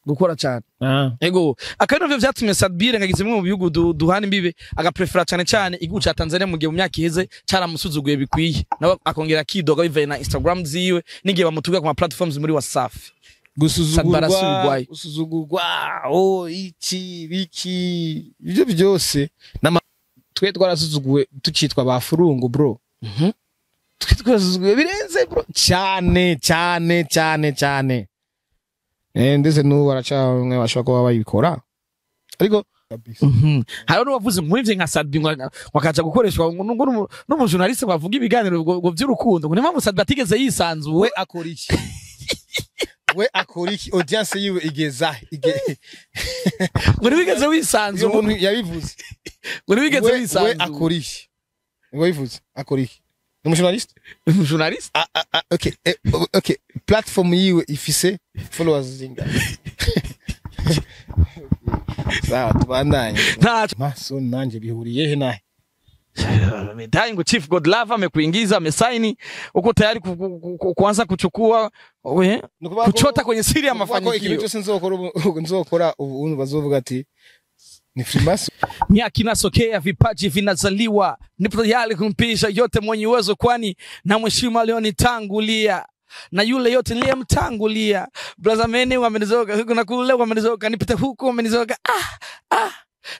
Gukora cyane. Ego, akaba navyo vyatumye Sat-B yirengagiza bimwe mu bihugu duhana imbibe, agaprefera cane cane igihugu ca Tanzania, mu gihe mu myaka iheze caramusuzuguye bikwiye, nawe akongera akidoga bivaye na Instagram ziwe n'igihe bamutuga ku ma platforms muri Wasafi. Gusuzugurwa. Barasubigwayo. Gusuzugurwa, oh, iki biki, ibyo byose twe twarasuzuguwe tukitwa ba furungu, bro. Twe twarasuzuguwe birenze, bro, cyane cyane cyane cyane. Ndetse n'ubu baracamwe bashobora kuba babikora, ariko kabisa. Hariho n'uwavuze nk'ivyo nka Sat-B ngo akaja gukoreshwa ngo n'umujournaliste ngo avuge ibiganiro ngo vy'urukundo, ngo niyo mpamvu Sat-B atigeze yisanzura. We akora iki? We akora iki? Audience yiwe igeza Ngo ntiwigeze uyu wisanzura. muntu yabivuze. Ngo ntiwigeze We wisanzura. akora iki? We yabivuze akora iki? Ni umujournaliste. Umujournaliste. Ah, ah, ah, okay, okay, platform yiwe ifise followers zingana? Sawa, tubandanye. Ntaco. Maso nanje bihuriye he nahe? Amedai ngo Chief Godlove amekuingiza, amesaini, uko tayari kuanza kuchukua kuchota kwenye siri ya Nukuvuga ko ikintu mafanikio. cyose nzokora ubu, nzokora ubu, bazovuga ati ni Freemason. Miaka inasokea, vipaji vinazaliwa, nipo tayari kumpisha yote mwenye uwezo, kwani na mheshimu alionitangulia na yule yote niliyemtangulia. Blazameni wamenizoka huku na kule, wamenizoka nipite huku, wamenizoka. Ah, ah.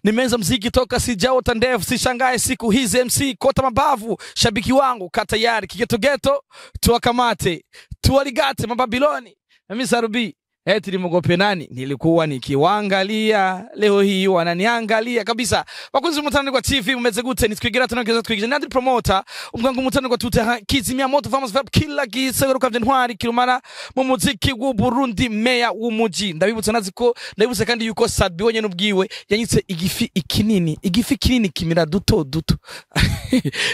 Nimeanza mziki toka sijaota ndefu, sishangae siku hizi MC kota mabavu. Shabiki wangu ka tayari, kigetogeto tuwakamate, tuwaligate mababiloni. Nami Sarubi eti nimogope nani? Nilikuwa nikiwaangalia, leo hii wananiangalia kabisa. Bakunzi Umutananirwa TV, mumeze gute? Nitwigira tunageza twigije nandi promoter umwangu Umutananirwa tuta kizimya moto vamos verb kila giseruka ntwari kirumara mu muziki w'u Burundi, meya w'umuji. Ndabibutsa nazi ko ndabibutsa kandi yuko Sat-B wenyene ubwiwe yanyitse igifi ikinini, igifi kinini kimira duto duto,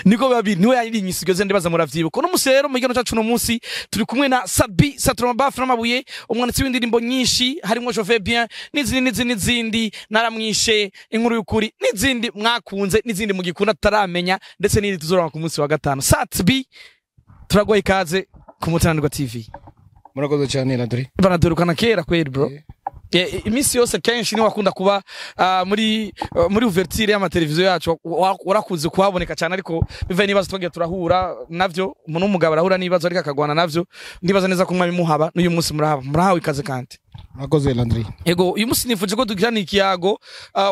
niko babi niwe yarinyise iryo zina, ndibaza muravyibuka. Uno musi rero mu gikano cacu, uno munsi turi kumwe na Sat-B Saturamabafu n'amabuye, umwanditsi w'indirimbo nyinshi harimo Je vais bien n'izindi n'izindi n'izindi, naramwishe, inkuru y'ukuri n'izindi mwakunze n'izindi mugikunda tutaramenya, ndetse n'indi tuzoronka ku munsi wa gatanu. Sat-B, turaguha ikaze ku Mutananirwa TV. Murakoze cyane, Landry. Banadurukana kera kweri, bro. Iminsi yose kenshi ni wakunda kuba muri ouverture y'amateleviziyo yacu, warakunze kuhaboneka cyane, ariko bivaye n'ibibazo twagiye turahura navyo, umuntu w'umugabo arahura n'ibibazo ariko akagwana navyo. Ndibaza neza ko mwami muhaba n'uyu munsi murahaba, murahawe ikaze kandi. Murakoze, Landry. Ego, uyu munsi nifuje ko tugirana ikiyago,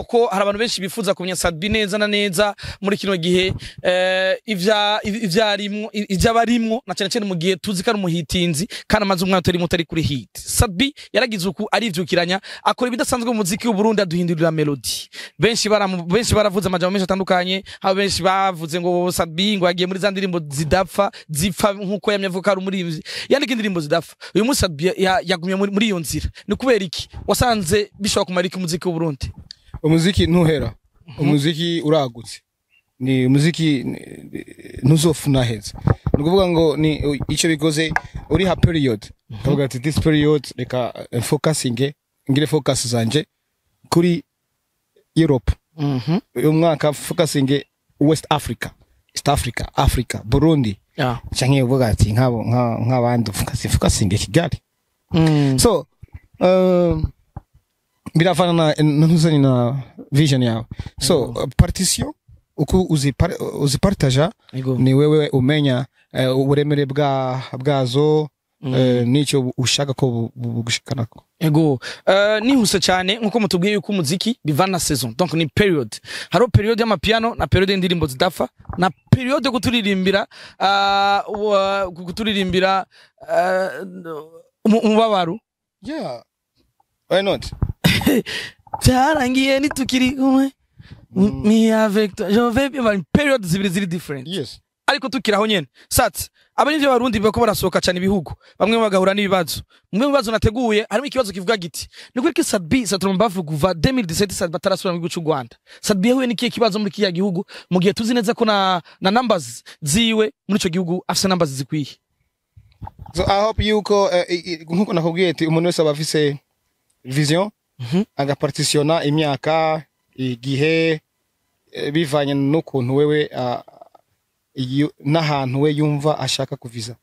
ko hari abantu benshi bifuza kumenya Sat-B neza na neza muri kino gihe, ivyarimwo, ivyabarimwo, na cyane cyane mu gihe tuzi ko ari umuhitinzi kandi amaze umwanya utari muto ari kuri hit. Sat-B yaragize uku arivyukiranya, akora ibidasanzwe mu muziki w'u Burundi, aduhindurira melody. Benshi baravuze amajambo menshi atandukanye, aho benshi bavuze ngo Sat-B ngo yagiye muri za ndirimbo zidapfa zipfa, nkuko yamye avuga ko ari umuririmbyi yandika indirimbo zidapfa. Uyu munsi Sat-B yagumye muri iyo nzira. Ni kubera iki wasanze bishobora kumara iki umuziki w'u Burundi? Umuziki ntuhera, umuziki uragutse, ni umuziki ntuzofuna heza. Ni ukuvuga ngo ni icyo bikoze uri ha period, ukavuga ati this period reka focusing, ngire focus zanje kuri Europe, uyu mwaka focusing West Africa, East Africa, Africa, Burundi, canke uvuga ati nk'abo nk'abandi focusing Kigali. So biravana na ntuzanye na vision yawe. So partition uko uzipartaja, ni wewe umenya uburemere bwazo, n'icyo ushaka ko bugushikanako. Ego, nihuse cyane, nkuko mutubwiye yuko umuziki bivana na saison, donc ni period. Hariho period y'amapiano na period y'indirimbo zidapfa na period yo kuturirimbira kuturirimbira umubabaro. Yeah, why not? Byarangiye nitukiri kumwe, me avec toi je vais bien, period zibiri ziri different. Yes. Ariko tukiraho nyene, sat abarinzi b'Abarundi bako barasohoka cyane ibihugu, bamwe bagahura n'ibibazo. Mumwe mu bibazo nateguye harimo ikibazo kivuga giti: ni kuri Sat-B Saturumbavu kuva 2017 Sat-B atarasubira mu gihugu cy'u Rwanda. Sat-B yahuye n'ikihe kibazo muri kiriya gihugu, mu gihe tuzi neza ko na numbers ziwe muri ico gihugu afise numbers zikwiye? So I hope yuko nkuko nakubwiye ati umuntu wese aba afise vision, agapartitiona imyaka, igihe, bivanye n'ukuntu wewe n'ahantu we yumva ashaka kuviza.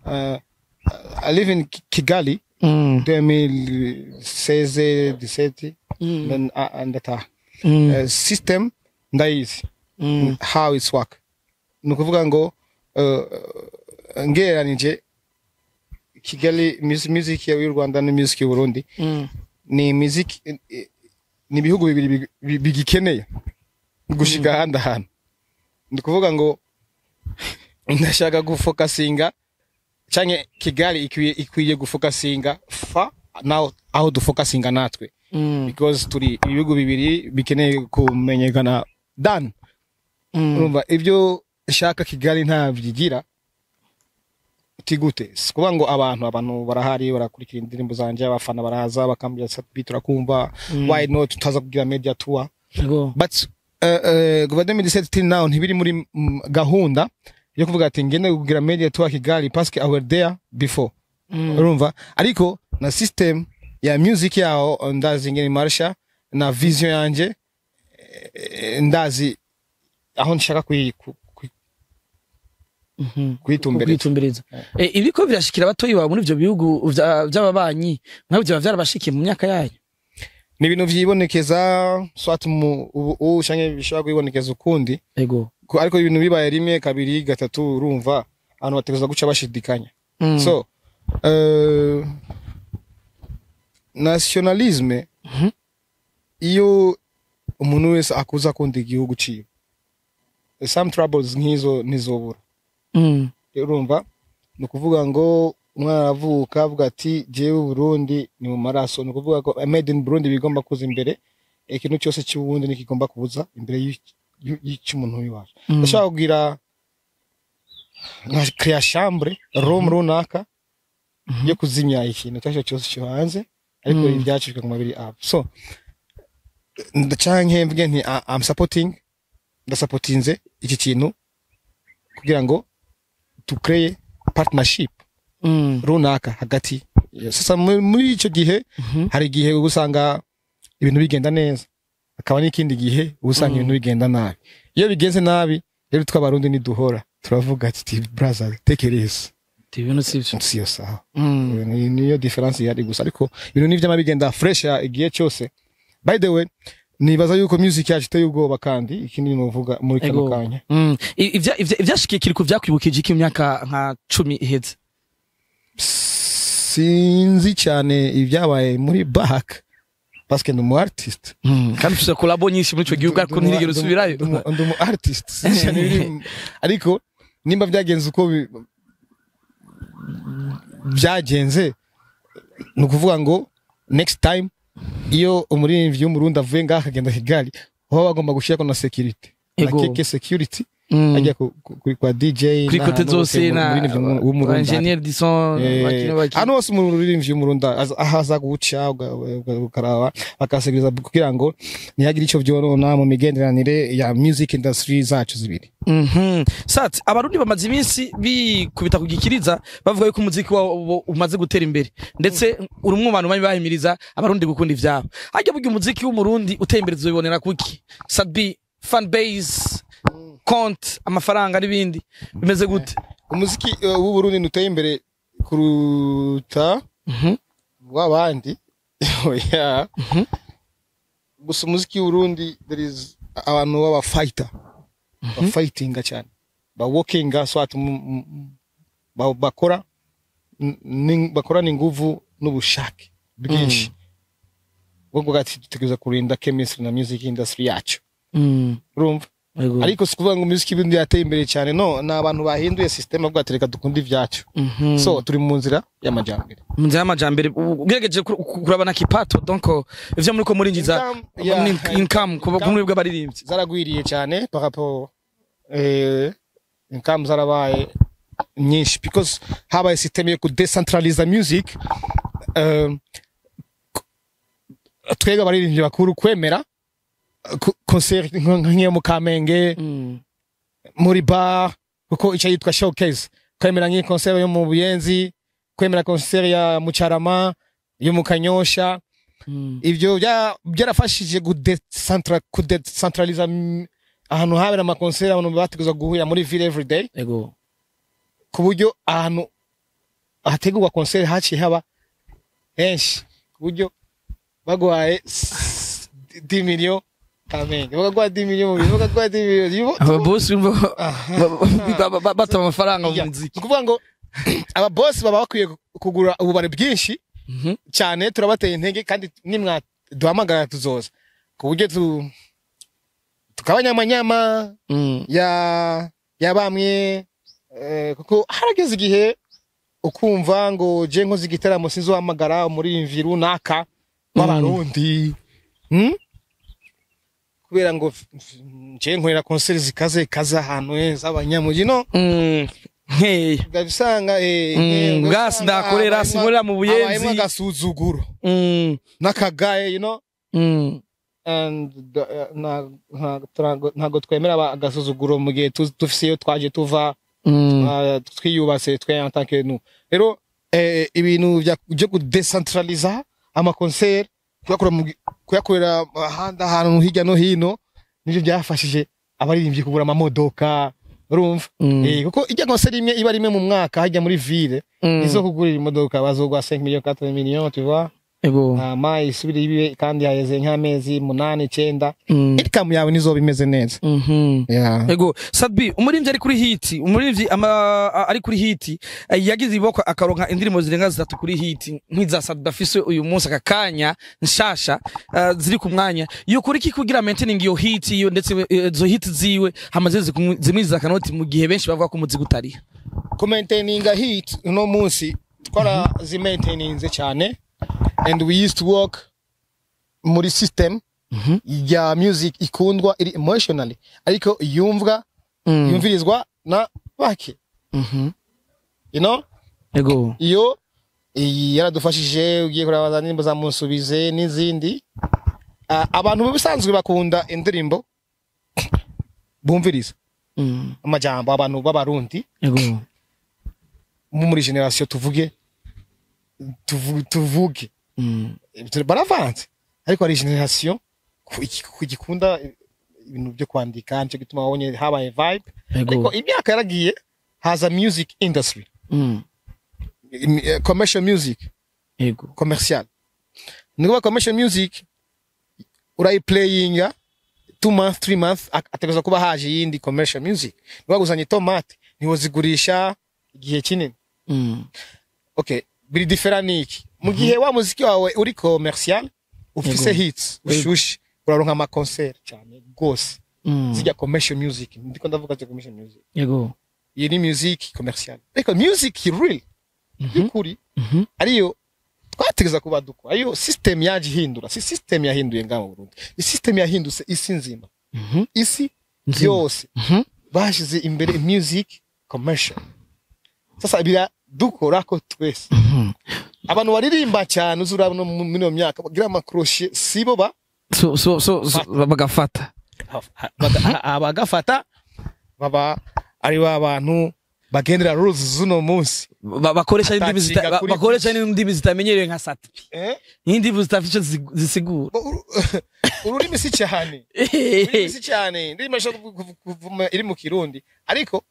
I live in Kigali. 2016, 17, then ndataha. System ndayizi, how it's work. Ni ukuvuga ngo ngereranije Kigali music y'u Rwanda na music y'u Burundi, ni music ni ibihugu bibiri bigikeneye gushika ahandi hantu. Ni ukuvuga ngo ndashaka gufokasinga canke Kigali ikwiye gufokasinga fa naho aho dufokasinga natwe, because turi ibihugu bibiri bikeneye kumenyekana dan. Urumva, ibyo shaka Kigali ntabyigira. Uti gute? Si kuvuga ngo abantu barahari, barakurikira indirimbo zanje, abafana baraza bakambwira: "Sat-B, turakumva, why not tutaza kugira media tour?" But kuva 2017 till now ntibiri muri gahunda yo kuvuga ati ngende kugira media tour Kigali, parce que I were there before. Urumva, ariko na system ya music yaho ndazi ingene marsha, na vision yanje ndazi aho nshaka kuyitumbereza. Kwitumbereza. Ibiko birashikira abatoyi bawe muri ivyo bihugu vy'ababanyi, mwabyo byaba vyarabashikiye mu myaka yanyu? Ni ibintu vyibonekeza soit mu ubu canke bishobora kwibonekeza ukundi. Ariko ibintu bibaye rimwe, kabiri, gatatu, urumva abantu bategerezwa guca bashidikanya. So nationalisme, iyo umuntu wese akuza akunda igihugu ciwe, some troubles nk'izo ntizobura. Urumva, ni ukuvuga ngo umwana aravuka avuga ati: "Jewe Burundi ni mu maraso." Ni ukuvuga ko made in Burundi bigomba kuza imbere, ikintu cyose cy'ubundi ntikigomba kubuza imbere y'icy'umuntu w'iwacu. Ndashaka kugira nka créer chambre, room runaka yo kuzimya ikintu icyo ari cyo cyose cyo hanze, ariko ibyacu bikaguma biri up. So canke mvuge nti I'm supporting, ndasapotinze iki kintu kugira ngo tukreye partnership runaka hagati. Sasa muri icyo gihe, hari igihe uba usanga ibintu bigenda neza, hakaba n'ikindi gihe uba usanga ibintu bigenda nabi. Iyo bigenze nabi rero, tw'Abarundi niduhora turavuga ati: "Brother, take it easy." Ibintu sivyo. Siyo sawa. Niyo difference ihari gusa, ariko ibintu nivyama bigenda fresh igihe cyose. By the way, nibaza yuko music yacu iteye ubwoba, kandi ikindi novuga muri kano kanya, Ivyashikiye Kirikou vyakwibukije iki mu myaka nka 10 iheze? Sinzi cyane ibyabaye muri back, parce que ndi umu artist. Kandi ufise collabo nyinshi muri ico gihugu, ariko ntirigera usubirayo. Ndi umu artist, sinzi cyane ariko nimba byagenze uko byagenze, ni ukuvuga ngo next time iyo umuririmbyi w'Umurundi avuye ngaha akagenda Kigali, baba bagomba gushyirako na security na keke security, ajya kwa DJ Kuri côté n'ahantu zose hose na umuririmbyi w'Umurundi ari. Ingénieur du son, bakino bakino. Hano hose umuririmbyi w'Umurundi aho aza guca ukaraba bakasegereza kugira ngo ntihagire icyo byonona mu migenderanire ya music industry zacu zibiri. Sat, Abarundi bamaze iminsi bikubita ku gikiriza bavuga yuko umuziki wabo umaze gutera imbere, ndetse uri umwe mu bantu bari bahimiriza Abarundi gukunda ivyabo. Harya burya umuziki w'Umurundi uteye imbere tuzobibonera kuki? Sat-B, fan base, compte, amafaranga n'ibindi bimeze gute? Umuziki w'Uburundi ntuteye imbere kuruta w'abandi, oya. Gusa umuziki w'Uburundi, there is abantu b'aba fighter, bafightinga cyane, ba workinga soit bakora bakorana inguvu n'ubushake bwinshi bwo kuvuga ati dutegereza kurinda chemistry na music industry yacu. Urumva, ariko si kuvuga ngo music y'Uburundi yateye imbere cyane. No, ni abantu bahinduye system bavuga ati: "Reka dukunde ibyacu." So turi mu nzira y'amajyambere. Mu nzira y'amajambere, ugerageje kuraba na kipato, donc ivyo muriko murinjiza, Income, yeah. income kuba Income. kumwe bw'abaririmbyi. Zaragwiriye cyane par rapport income zarabaye nyinshi because habaye system yo kudecentraliza music, twebwe abaririmbyi bakuru kwemera concert nk'iyo mu Kamenge, muri bar, kuko icyo yitwa showcase, kwemera nk'iyi concert yo mu Buyenzi, kwemera concert ya Mucarama, yo mu Kanyosha. Ibyo byarafashije kudecentraliza ahantu habera amakonseri, abantu bateguza guhurira muri ville everyday, ku buryo ahantu hategurwa concert haciye haba Henshi ku buryo baguhaye 10 millions Kamenge, bakaguha 10 millions mu bintu, bakaguha 10 millions. Aba boss bata amafaranga mu muziki. Ni ukuvuga ngo aba boss baba bakwiye kugura ububari bwinshi cyane. Turabateye intege kandi nimwa duhamagara tuzoza, ku buryo tukabanyamanyama ya bamwe, kuko harageze igihe ukumva ngo je nkoze igitaramo sinzohamagara umuririmbyi runaka w'Abarundi, Kubera ngo je nkorera concert zikaze kaza ahantu heza abanyamuji no Nkeya. Ugasanga Bwasi ndakorera, sinkorera mu Buyenzi. Habayemwo agasuzuguro n'akagaye. And ntago twemera agasuzuguro mu gihe dufise iyo twaje tuva, twiyubatse twe en tant que nous. Rero ibintu byo kudecentraliza ama concert, kuyakorera ahandi ahantu hirya no hino, nivyo byafashije abaririmbyi kugura amamodoka, urumva? Kuko ijya concert imwe iba rimwe mu mwaka hajya muri ville, izo kugurira imodoka bazogwa 5 millions, 4 millions, tu vois? Hama isubire ibe kandi haheze nk'amezi 8, 9, income yawe nizoba imeze neza. Yeah. Ego, Sat-B, umuririmbyi ari kuri hit, umuririmbyi ari kuri hit, yagize iboko akaronka indirimbo zirenga zitatu kuri hit nk'iza Sat-B afise uyu munsi aka kanya nshasha, ziri ku mwanya. Yokora iki kugira maintaining iyo hit iyo, ndetse izo hit ziwe hamaze zimwiza akanoti, mu gihe benshi bavuga ko umuziki utariha? Kumaintaininga hit, uno munsi twarazimaintaininze cyane, and we used to work muri system ya music ikundwa iri emotionally, ariko yumvwa, yumvirizwa na bake. Iyo iyi yaradufashije. Ugiye kuraba za ndirimbo za Munsubize n'izindi. Abantu mu bisanzwe bakunda indirimbo bumviriza amajambo, abantu b'Abarundi muri generation tuvuge, tuvuge baravanze, ariko hari generation gikunda ibintu byo kwandika. Nicyo gituma wabonye habaye vibe, ariko imyaka yaragiye haza music industry, commercial music, commercial. Ni ukuvuga commercial music urayiplayinga 2 months, 3 months, ategerezwa kuba haje iyindi commercial music. Niba guzanye itomate ntiwozigurisha igihe kinini. Okay, biri different niki? Mu gihe wa muziki wawe uri commercial, ufise hits ushushe, uraronka ama concert cyane gose. Zijya commercial music, ndiko ndavuga za commercial music. Iyi ni music commercial, ariko music real y'ukuri ariyo twategeza kuba dukora, ariyo system yaje ihindura. Si system yahinduye ngaho mu Burundi, ni system yahindutse isi nzima, isi Nzima. yose. Bashize imbere music commercial. Sasa biradukora ko twese abantu baririmba cyane, uzurabona muri iyo myaka bagira amakroshe sibo ba So bagafata. Abagafata baba ari ba bantu bagendera rules z'uno munsi. Bakoresha indimi Atacinga kuri bakoresha n'indimi zitamenyerewe nka Sat-B, eh? n'indimi zitafite ico zisigura. Ururimi si cyane, ururimi si cyane. Indirimbo ishobora kuvuma iri mu Kirundi, ariko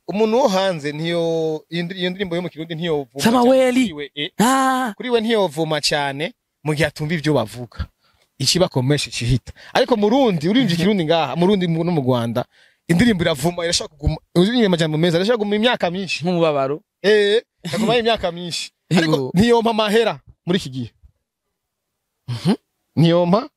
umuntu wo hanze ntiyo iyo ndirimbo yo mu Kirundi ntiyovuma cyane Samaweli. kuri we, Ah. kuri we ntiyovuma cyane mu gihe atumva ibyo bavuga. Ikibakomesha kihita, ariko mu Rundi uririmvye Ikirundi ngaha mu Rundi no mu Rwanda, indirimbo iravuma, irashaka kuguma. Uririmba amajambo meza, irashaka kuguma imyaka myinshi. Nk'umubabaro. Ikaguma imyaka myinshi, ariko ntiyompa amahera muri iki gihe, ntiyompa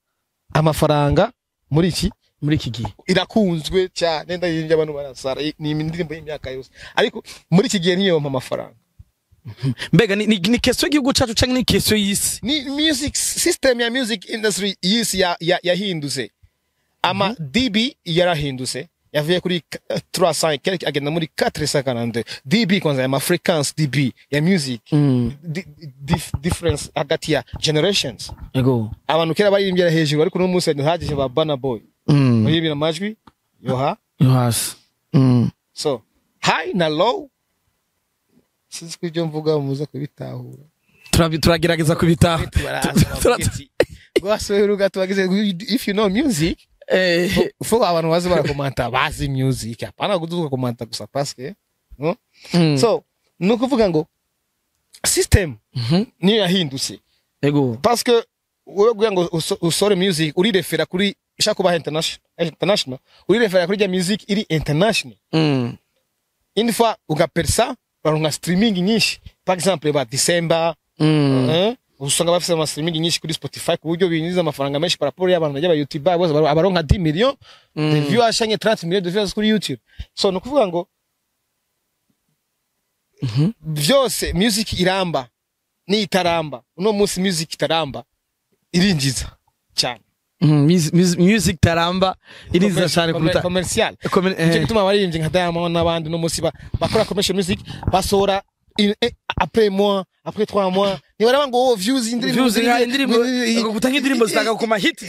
amafaranga muri iki Muri iki gihe. Irakunzwe cyane, ndayirimbye abantu barasara, ni indirimbo y'imyaka yose, ariko muri iki gihe ntiyompa amafaranga. Mbega ni question y'igihugu cacu canke ni question y'isi? Ni music system ya music industry y'isi yahindutse. Ama dB yarahindutse, yavuye kuri 300 quelque agenda muri 442 dB. Kwanza ama frequency dB ya music, difference hagati ya generations. Abantu kera baririmbira hejuru, ariko uno munsi hagije ba Burna Boy baririmbira amajwi yo ha Yo hasi. So high na low, sinzi ko ibyo mvuga muza kubitahura. Turagerageza kubitaho. Rwose tubagize, if you know music, faut abantu bazi barakomanta bazi music, hapana kuduka komanta gusa paske no. So ni ukuvuga ngo system niyo yahindutse. Ego. Parce que wewe kugira ngo usore music, urirefera kuri ishaka kuba international, urirefera kuri rya music iri international. Une fois ugapersa, baronka streaming nyinshi, par exemple ba December, usanga bafise ama streaming nyinshi kuri Spotify, ku buryo binjiza amafaranga menshi par rapport y'abantu bajya ba YouTube bose abaronka 10 millions de views ashanye 30 millions de views kuri YouTube. So no kuvuga ngo byose music iramba ni itaramba, uno munsi music itaramba irinjiza cyane. Music taramba iriza cyane kuruta commercial. Nicyo gituma abaririmbyi nka Diamond n'abandi no munsi bakora commercial music, basohora après mois, après 3 mois, ntibaraba ngo oh, views indirimbo. Views nka indirimbo gutanga indirimbo zitanga ku ma hit.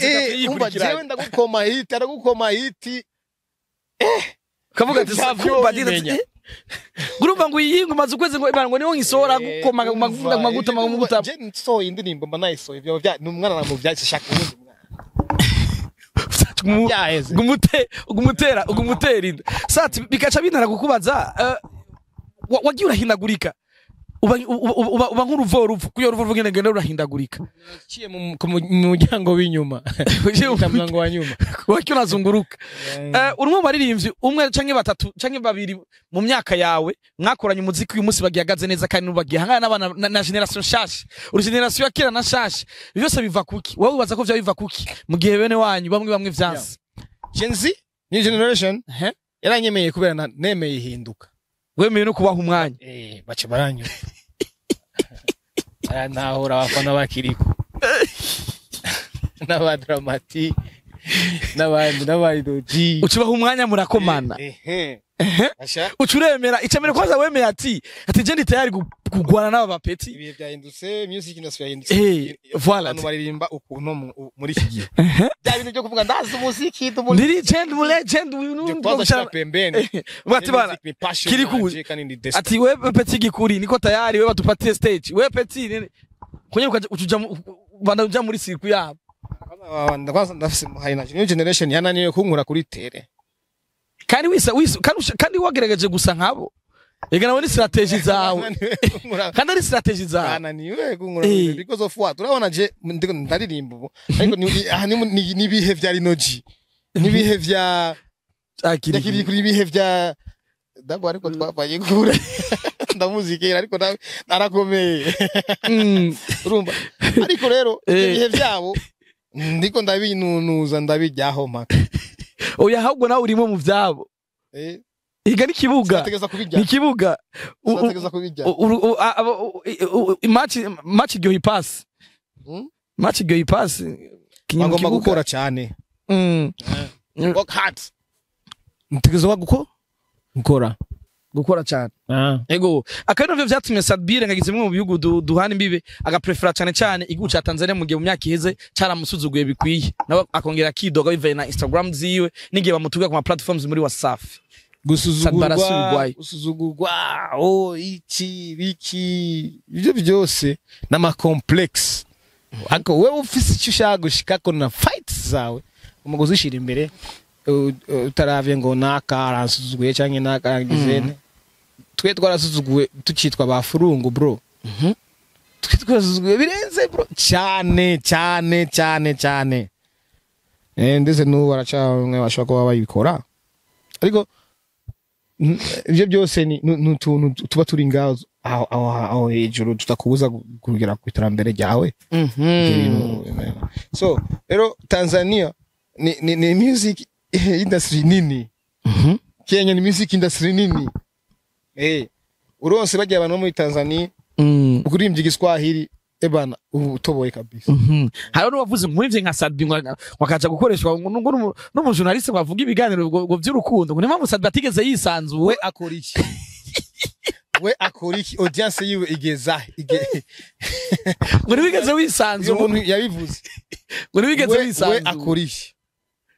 Umva, jewe ndagukoma hit, aragukoma hit. Kavuga ati Vya kumva dida vyobimenya. Urumva ngo iyi ngo maze ukwezi ngo ibana ngo niho ngisohora gukoma maguta maguta maguta. Je nsohoye indirimbo mba nayisohoye, ibyo bya ni umwana namubyaye, shaka uwundi mwana. Byaheze. Gumutera inda sati bikaca bintara kukubaza, wagiye urahindagurika, uba nk'uruvoruvo kuyo uruvoruvo ngene ngene rurahindagurika. Ciye mu muryango w'inyuma. Uciye mu muryango wa nyuma. Wakiye urazunguruka. Uri umwe mu baririmbyi, umwe canke batatu canke babiri mu myaka yawe mwakoranye umuziki, uyu munsi bagihagaze neza kandi n'ubu bagihangana n'abana na generation nshasha. Uri generation ya kera na nshasha. Byose biva kuki? Wowe wibaza ko vya biva kuki mu gihe bene wanyu bamwe bamwe vyanse? Gen Z, new generation, Ehe. yaranyemeye kubera nemeye ihinduka. Wemeye no kubaha umwanya. Baca baranyura, barantahura abafana bakiriko n'abadramati n'abandi n'abayidoji. Ucubaha umwanya, murakomana. Ehe. Asha. Uca uremera icambere kwanza, wemeye ati je ndi tayari kugwana n'aba bapeti. Ibihe byahindutse, music industry yahindutse. Voilà. Abantu baririmba ukuntu muri iki gihe bya bintu byo kuvuga ndazi umuziki. Ndi legend, mu legend. Kwanza shira pembeni. Bati bana Music ni passion Kiriku. yanje kandi ni destiny. Ati we petit gikuri niko tayari, we batupatie stage, we petit nini kwenye ukaja ucuja banda uja muri circuit yabo. Kwanza ndafise hari na new generation yananiwe kunkura kuri tere. Kandi wisa wisa kandi kandi wagerageje gusa nkabo, ega nawe ni strategy zawe. Yananiwe kunkura. Kandi ari strategy zawe. Yananiwe kunkura kuri tere because of what? Urabona je ndiko ndaririmba ubu, ariko aha ni ibihe vya Rinoji, nibihe vya Akiri. Yakiri kuri ibihe vya Dabo, ariko twavanye kure, ndamuzikira ariko nawe narakomeye. Urumva, ariko rero ibihe vyabo ndiko ndabinunuza, ndabijyaho mpaka. Oya, ahubwo nawe urimo mu vyabo. Iga n'ikibuga. Sinategeza kubijya. Ni ikibuga. Sinategeza kubijya. Match iryoha ipasi. Match iryoha ipasi. Kinyi mu Bagomba kibuga. gukora cyane. Work hard, ntegereza gukora. Gukora cyane. Ego, akaba navyo vyatumye Sadbi yirengagiza bimwe mu bihugu duhana imbibe, agaprefera cyane cyane igihugu ca Tanzania, mu gihe mu myaka iheze caramusuzuguye bikwiye, nawe akongera akidoga bivaye na Instagram ziwe n'igihe bamutuga ku ma platforms muri Wasafi. Gusuzugurwa. Barasubirwayo. Gusuzugurwa, oh, iki biki, ibyo byose n'ama complex, ariko wewe ufise icyo ushaka gushikako na fight zawe ugomba kuzishira imbere, utaravye ngo naka aransuzuguye canke naka arangize. Twe twarasuzuguwe tukitwa ba furungu, bro. Twe twarasuzuguwe birenze, bro, cyane cyane cyane cyane. Ndetse n'ubu baracamwe bashobora kuba babikora, ariko ibyo byose ni utuntu tuba turi ngaho aho hejuru tutakubuza kugera ku iterambere ryawe. Ibyo bintu, so rero Tanzania ni music industry nini. Kenya ni music industry nini. Uronse bagiye abantu bo muri Tanzania ukurimbye Igiswahili, ebana ubu utoboye kabisa. Hariho n'uwavuze nk'ivyo nka Sadbi ngo akaja gukoreshwa ngo n'umujournaliste ngo avuge ibiganiro ngo vy'urukundo, ngo niyo mpamvu Sadbi atigeze yisanzuwe. We akora iki? We akora iki? Audience yiwe igeza Ngo ntiwigeze uyu wisanzura. muntu yabivuze. Ngo ntiwigeze We wisanzura. akora iki?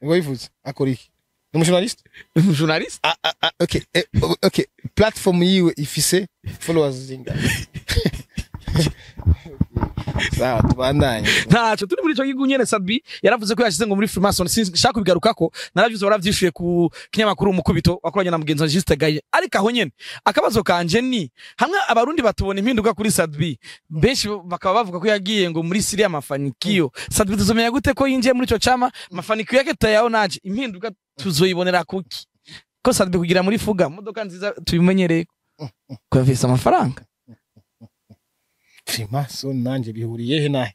We yabivuze akora iki? Ni umujournaliste. Umujournaliste. Ah, ah, ah, okay, okay, platform yiwe ifise followers zingahe? Sawa, tubandanye. Ntaco turi muri ico gihugu nyene. Sat-B yaravuze ko yashize ngo muri Freemason. Sinshaka kubigarukako, naravyuze, waravyishuye ku kinyamakuru Umukubito wakoranye na mugenzi wa Juste Gaye. Ariko aho nyene akabazo kanje ni hamwe Abarundi batubona impinduka kuri Sat-B, benshi bakaba bavuga ko yagiye ngo muri siri ya mafanikio. Sat-B tuzomenya gute ko yinjiye muri ico chama? Mafanikio yake tutayaonaje? Impinduka tuzoyibonera kuki? Ko Sat-B kugira muri fuga modoka nziza tubimenyereye ko yafise amafaranga. Freemason nanje bihuriye he nahe?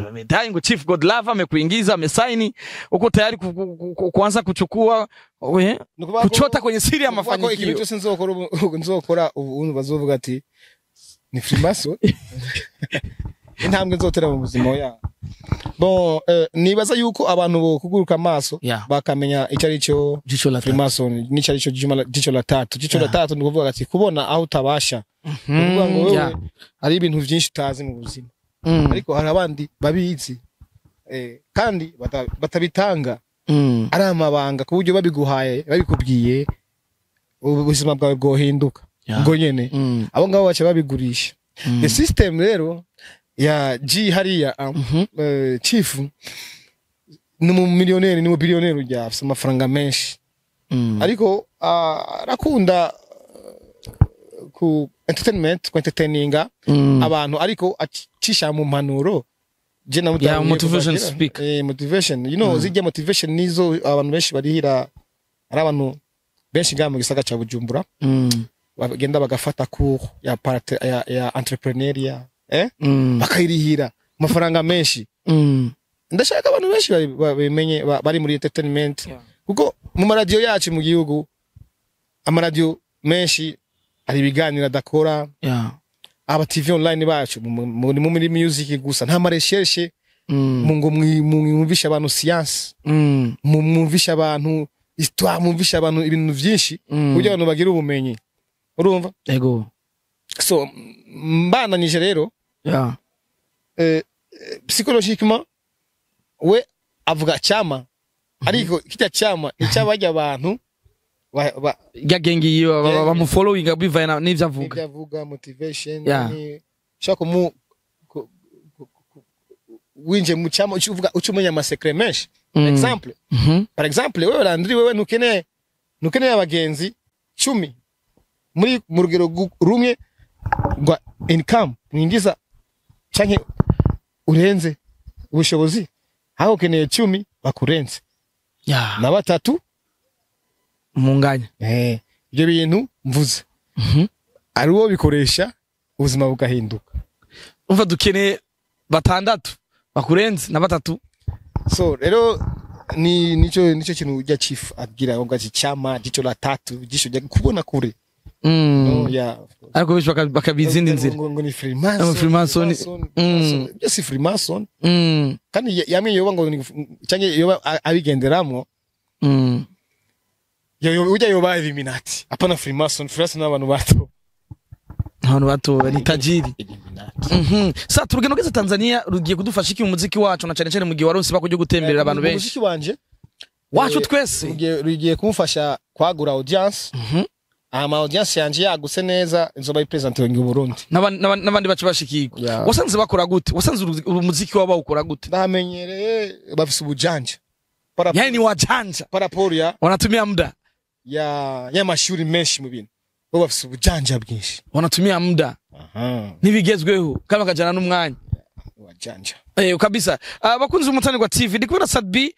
Amedai ngo Chief Godlove amekuingiza, amesaini, uko tayari kuanza kuchukua kuchota kwenye siri ya Nukuvuga ko ikintu mafanikio. cyose nzokora ubu bazovuga ati ni Freemason. Intambwe nzotera mu buzima ya bon, nibaza yuko abantu bo kuguruka amaso bakamenya icyo ari cyo Jicho la tatu. Freemason n'icyo ari cyo jicho la tatu. Jicho la tatu ni ukuvuga ati kubona aho utabasha. Ni ukuvuga ngo wewe hari ibintu byinshi utazi mu buzima, ariko hari abandi babizi, kandi batabitanga, ari amabanga, ku buryo babiguhaye, babikubwiye, ubuzima bwawe bwohinduka ngo nyene. Abo ngabo baca babigurisha. The system rero ya G hariya, chief ni mu millionaire, ni mu billionaire, ujya afise amafaranga menshi, ariko arakunda ku entertainment, ku entertaininga abantu, ariko acisha mu mpanuro. Je namutahuye Yeah, motivation kuva kera. speaker. Motivation, zijya motivation nizo abantu benshi barihira. Ari abantu benshi ngaha mu gisagara ca Bujumbura bagenda bagafata cours ya entrepreneuriat, bakayirihira amafaranga menshi. Ndashaka abantu benshi babimenye, bari muri entertainment, kuko mu maradiyo yacu mu gihugu, amaradiyo menshi hari ibiganiro adakora. Aba TV online bacu muri music gusa, nta ma recherche mu ngo mwumvishe abantu science, mwumvishe abantu histoire, mwumvishe abantu ibintu byinshi, kugira abantu bagire ubumenyi, urumva? Ego. So mbandanije rero, psychologiquement we avuga chama, ariko kijya chama ni cyabajya abantu Ya gengi yiwe bamufollowinga bivanye n'ivyo avuga. N'ibyo avuga, motivation. Ni ushaka winjiye mu chama, uca uvuga, uca umenya ama secrets menshi. Exemple, par exemple wewe Landry, wewe ntukeneye abagenzi 10 muri mu rugero rumwe rwa income mwinjiza canke urenze ubushobozi, aho ukeneye 10 bakurenze na batatu Munganya. Ibyo bintu mvuze ari uwo bikoresha, ubuzima bugahinduka. Umva, dukeneye batandatu bakurenze na batatu. So rero ni nico kintu ujya chief abwira ngo ati chama jicho la tatu, jisho rya kubona kure. No, yeah. Ariko benshi bakabiza izindi nzira. Ngo ni Freemason. Ngo Freemason. Freemason. Byo si Freemason. Kandi yamwe yoba ngo canke yoba abigenderamo, ujya yoba Illuminati, apana Freemason. Freemason n'abantu bato. Abantu bato ni tajiri. Illuminati. Sa turugendo rwese Tanzania rugiye kudufasha iki mu muziki wacu, na cyane cyane mu gihe waronse bakujya gutemberera abantu benshi? Umuziki wanje Wacu twese. Rugiye kumufasha kwagura audience. Ama audience yanje yagutse neza, nzoba ipresente mu Burundi. N'abandi baca bashikirwa. Yeah. Wasanze bakora gute? Wasanze umuziki wabo bawukora gute? Ndamenyereye, bafise ubujanja Yani ni wajanja. Par rapport ya Wanatumia muda. ya y'amashuri menshi mu bintu, bo bafise ubujanja bwinshi. Wanatumia muda. N'ibigezweho kandi bakajana n'umwanya. Wajanja. Kabisa. Bakunzi b'Umutanirwa TV, ndi kubona Sat-B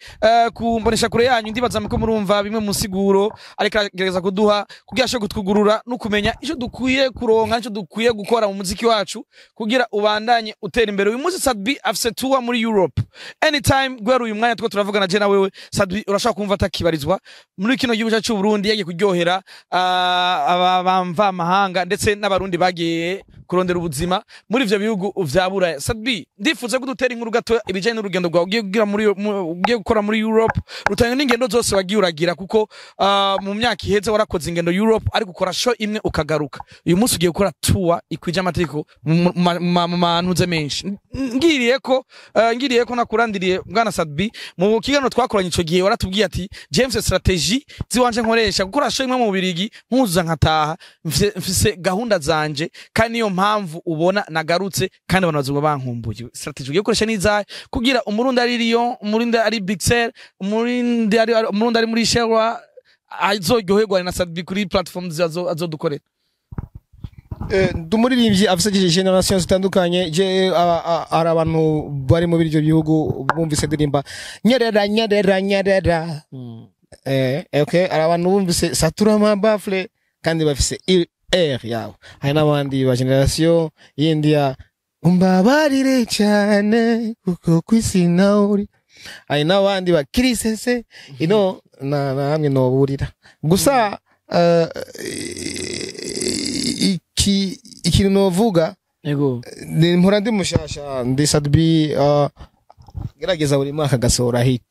ku mbonesha kure yanyu. Ndibaza ko murumva bimwe mu nsiguro ariko aragerageza kuduha kugira ashobore kutwugurura no kumenya icyo dukwiye kuronka, icyo dukwiye gukora mu muziki wacu kugira ubandanye utera imbere. Uyu munsi Sat-B afise tour muri Europe. Anytime guhera uyu mwanya two turavugana je na wewe, Sat-B urashobora kumva atakibarizwa muri kino gihugu cyacu cy'u Burundi, yagiye kuryohera aba bamva amahanga ndetse n'Abarundi bagiye kurondera ubuzima muri ivyo bihugu vya Buraya. Sat-B, ndifuza ko dutera Udutere inkuru gato ibijanye n'urugendo rwawe ugiye kugira muri ugiye gukora muri Europe, rutanga n'ingendo zose wagiye uragira, kuko mu myaka iheze warakoze ingendo Europe, ariko ukora show imwe ukagaruka. Uyu munsi ugiye gukora tour ikwije amategeko mu mantuze menshi. Ngiriye ko nakurandiriye, bwana Sat-B, mu kiganiro twakoranye ico gihe waratubwiye ati: "James, strategy ziwanje nkoresha gukora show imwe mu Bubirigi, nkuzuza nkataha, mfise gahunda zanje, kandi niyo mpamvu ubona nagarutse, kandi abantu bazoba bankumbuye." Strategy ugiye gukoresha nizahe kugira Umurundi ari Lyon, Umurundi ari Bruxelles, Umurundi ari muri Sherwa azoryoherwa na Sat-B kuri platform azodukorera? Ndi umuririmbyi afise generation zitandukanye. Je hari abantu bari muri ibyo bihugu bumvise ndirimba "Nyerera nyerera nyerera". Okay, hari abantu bumvise "Satura mabafle" kandi bafise air yabo. Hari n'abandi ba generation yindi ya "Umbabarire cyane kuko kwisi nawe uri". Hari n'abandi ba kirisese ino na hamwe noburira gusa. Iki ikintu novuga ni mpora ndi mushasha, ndi Sat-B, gerageza buri mwaka agasohora hit.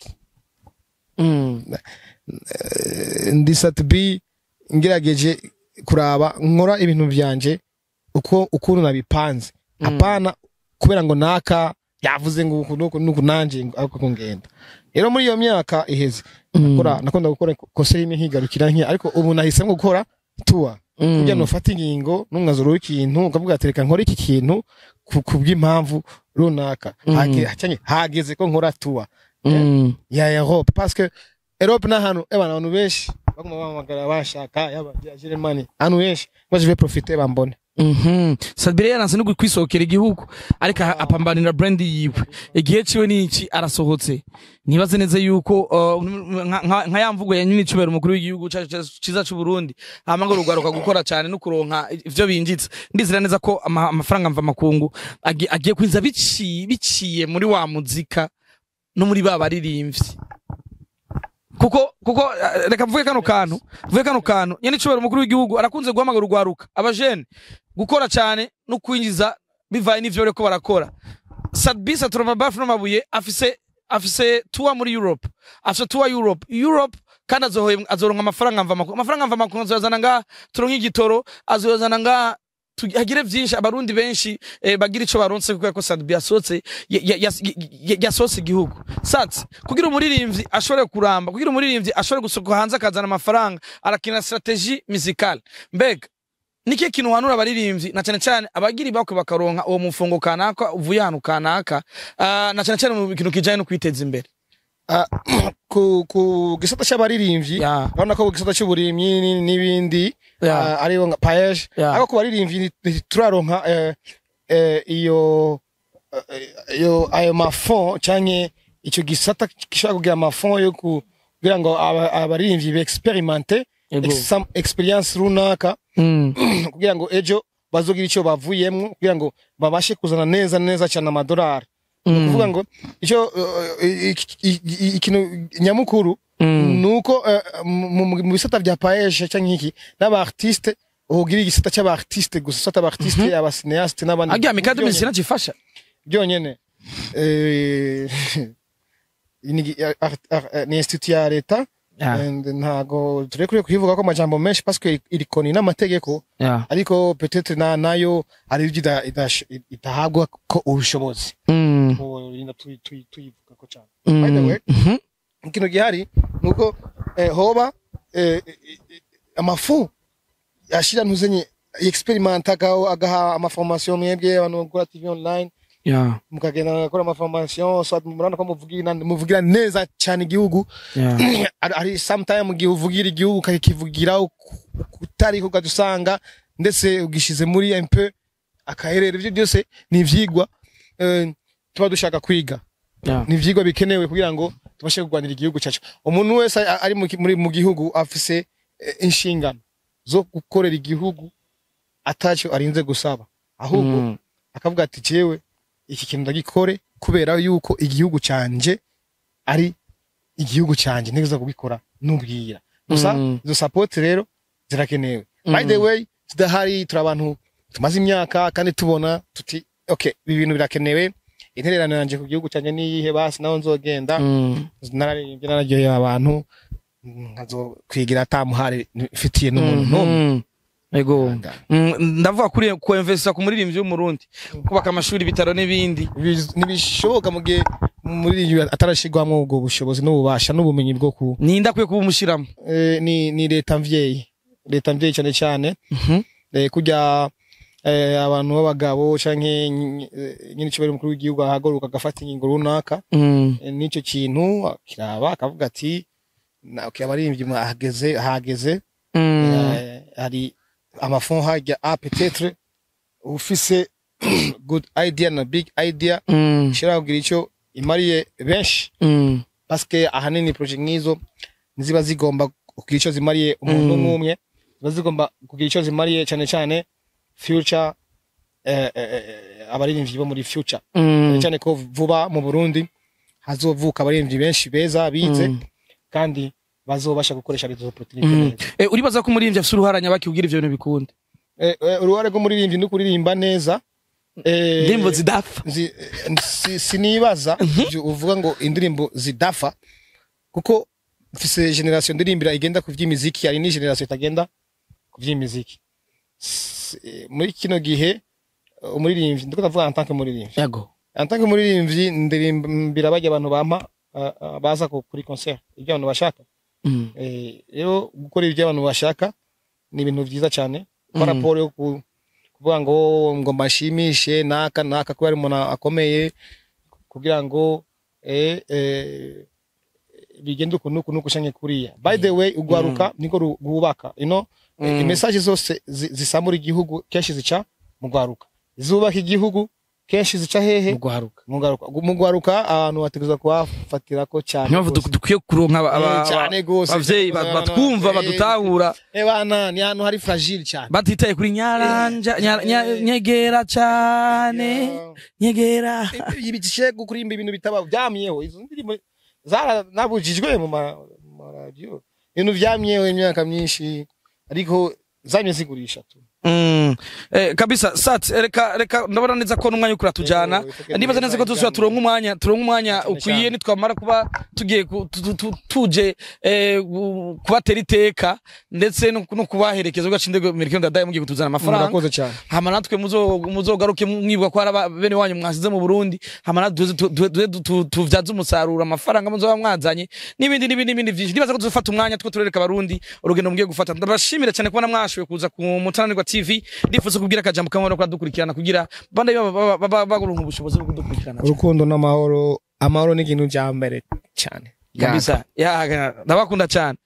Ndi Sat-B, ngerageje kuraba nkora ibintu byanje uko ukuntu nabipanze, apana kubera ngo naka yavuze ngo uku nuku nuku, nanje ariko ko ngenda. Rero muri iyo myaka iheze nakunda gukora concert imwe nkigarukira nke, ariko ubu nahisemo gukora tour kugira ngo ufate ingingo n'umwanzuro w'ikintu, ukavuga ati: "Reka nkore iki kintu ku bw'impamvu runaka." Canke hageze ko nkora tour ya Europe, parce que Europe n'ahantu ebana abantu benshi baguma bahamagara bashaka, yaba ya Germany, ahantu henshi. Moi, je vais profiter bambone. Sat-B rero yaranse no kwisohokera igihugu, ariko apambanira brand yiwe. Igihe ciwe niki, arasohotse. Nibaze neza yuko nka ya mvugo ya nyine icubera umukuru w'igihugu cacu ciza c'u Burundi, hama ngo rugaruka gukora cyane no kuronka ivyo binjitse. Ndizera neza ko amafaranga mva makungu agiye kwinza biciye muri wa muzika no muri ba baririmbyi, kuko reka mvuge kano kantu. Nyene icubera umukuru w'igihugu arakunze guhamagara urwaruka, abajene, gukora cyane no kwinjiza bivaye n'ivyo bariko barakora. Sat-B Satura Mabafu n'amabuye afise tour muri Europe, afise tour Europe, kandi azoronka amafaranga mva makuru. Amafaranga mva makuru azoyazana ngaha, turonke igitoro, azoyazana ngaha, hagire vyinshi, Abarundi benshi bagira ico baronse kuko ko Sat-B yasohotse yasohotse igihugu. Sat, kugira umuririmbyi ashobore kuramba, kugira umuririmbyi ashobore gusohoka hanze akazana amafaranga, arakina stratégie musicale. Mbega niki kintu uhanura abaririmbyi, na cyane cyane abagira ibakwe bakaronka uwo mufungo kanaka uvuye ahantu kanaka, na cyane cyane mu kintu kijanye no kwiteza imbere? Ah, ku gisata c'abaririmbyi, urabona ko ku gisata c'uburimyi n'ibindi ariyo nka PAEEJ, ariko ku baririmbyi ntituraronka iyo ayo ma fonds canke ico gisata gishobora kugira ama fonds yo kugira ngo abaririmbyi bexpérimente some experience runaka, kugira ngo ejo bazogira ico bavuyemwo, kugira ngo babashe kuzana neza neza cyane amadolari. Ni ukuvuga ngo icyo ikintu nyamukuru nuko mu bisata bya PAEEJ cyangwa iki n'aba artiste, ugira igisata cy'aba artiste gusa, gisata aba artiste, aba cinéaste n'abandi. Agira mikado Byonyene. mizina cifasha. Byonyene ni institut ya leta and ntago turekure kuyivuga ko amajambo menshi parce que irikoni n'amategeko, ariko peut-être na nayo ari ibyo idahabwa ko ubushobozi turinda tuyivuga ko cyane. By the way, ikintu gihari nuko hoba amafu ashira ntuzenye experimenta, agaha ama formation mwebwe abantu bakora TV online, mukagenda mugakora ama formation, soit murabona ko muvugira neza cyane igihugu. Ari sometime mu gihe uvugira igihugu ukakivugira utari ukajya usanga ndetse ugishize muri un peu akaherere. Ibyo byose ni ivyigwa tuba dushaka kwiga, ni ivyigwa bikenewe kugira ngo tubashe kurwanira igihugu cyacu. Umuntu wese ari mu gihugu afise inshingano zo gukorera igihugu atacyo arinze gusaba, ahubwo akavuga ati: "Jewe iki kintu ndagikore kubera yuko igihugu canje ari igihugu canje, ntegerezwa kubikora nubwira gusa." Izo support rero zirakenewe. By the way, zidahari turi abantu tumaze imyaka kandi tubona tuti: "Okay, ibi bintu birakenewe." Intererano yanje ku gihugu canje niyihe? Basi naho nzogenda nararirimbye, nararyoheye abantu, nkazokwigira atamuhari mfitiye n'umuntu n'umwe. Ego. Ndavuga kuri ku investir ku muririmbyi w'Umurundi, kubaka amashuri, ibitaro n'ibindi. Ntibishoboka mu gihe umuririmbyi atarashirwamwo ubwo bushobozi n'ububasha n'ubumenyi bwo ku Ninde akwiye kuba umushiramo? Ni leta mvyeyi, leta mvyeyi cyane cyane. Kurya abantu b'abagabo canke nyine icubahiro umukuru w'igihugu ahaguruka agafata ingingo runaka, n'ico kintu kiraba akavuga ati okay, abaririmbyi hageze hageze, hari amafon hajya a peut-être ufise good idea na big idea ishobora kugira ico imariye benshi, parce que ahanini projet nk'izo ntiziba zigomba kugira ico zimariye umuntu umwe umwe, ziba zigomba kugira ico zimariye cyane cyane future, abaririmbyi bo muri future, cyane cyane ko vuba mu Burundi hazovuka abaririmbyi benshi beza bize kandi bazobasha gukoresha izo opportunity neza. Uribaza ko umuririmbyi afise uruhara nyabaki kugira ivyo bintu bikunde? Uruhare rw'umuririmbyi ni kuririmba neza. Indirimbo zidapfa. Sinibaza ivyo uvuga ngo indirimbo zidafa, kuko mfise generation ndirimbira igenda ku vy'imiziki, hari ni generation itagenda ku vy'imiziki. Muri kino gihe umuririmbyi, ndiko ndavuga en tant que muririmbyi, en tant que muririmbyi ndirimbira barya abantu bampa baza kuri concert ibyo abantu bashaka. Rero gukora ibyo abantu bashaka ni ibintu vyiza cyane par rapport yo kuvuga ngo mbashimishe naka naka kuba ari umuntu akomeye kugira ngo bigende uku nuku nuku canke kuriya. By the way, ugwaruka niko rwubaka ino message zose zisamura igihugu kenshi zica mu gwaruka, zubaka igihugu kenshi zica hehe? Mugwaruka. Mu gwaruka. Mu gwaruka abantu bategerezwa kuhafatirako cyane Niyo mpamvu gose. Dukwiye kuronka Cyane gose. abavyeyi batwumva, badutahura. Bana ni ahantu hari fragile cyane. Batitaye kuri nyaranja nyegera cane, nyegera. Ibishegu kurimba ibintu bitaba byamyeho, izo ndirimbo zaranabujijwe mu maradiyo, ibintu vyamyeho imyaka myinshi ariko zamye zigurisha tu. Kabisa sat, reka ndabona neza ko n'umwanya ukura tujana. Ndibaza neza ko tuzosubira turonka umwanya Cyane ukwiye cyane. nitwamara kuba tugiye tuje kubatera iteka ndetse no kubaherekeza ugaca indego Melchior Ndadaye mugiye kutuzana amafaranga. Murakoze cyane. Hama natwe muzogaruke mwibuka ko hari bene wanyu mwasize mu Burundi, hama natwe tuvyaze umusaruro amafaranga muzoba mwazanye n'ibindi n'ibindi n'ibindi vyinshi. Ndibaza ko tuzofata umwanya two turereka abarundi urugendo mugiye gufata. Ndabashimira cyane kubona mwashoboye kuza ku Mutananirwa TV. Ndifuza kubwira akajambo kamwe no kudukurikirana kugira bande baguronka ubushobozi bwo kudukurikirana. Urukundo n'amahoro, amahoro ni ikintu cya mbere cyane. Kabisa, ya, ndabakunda cyane.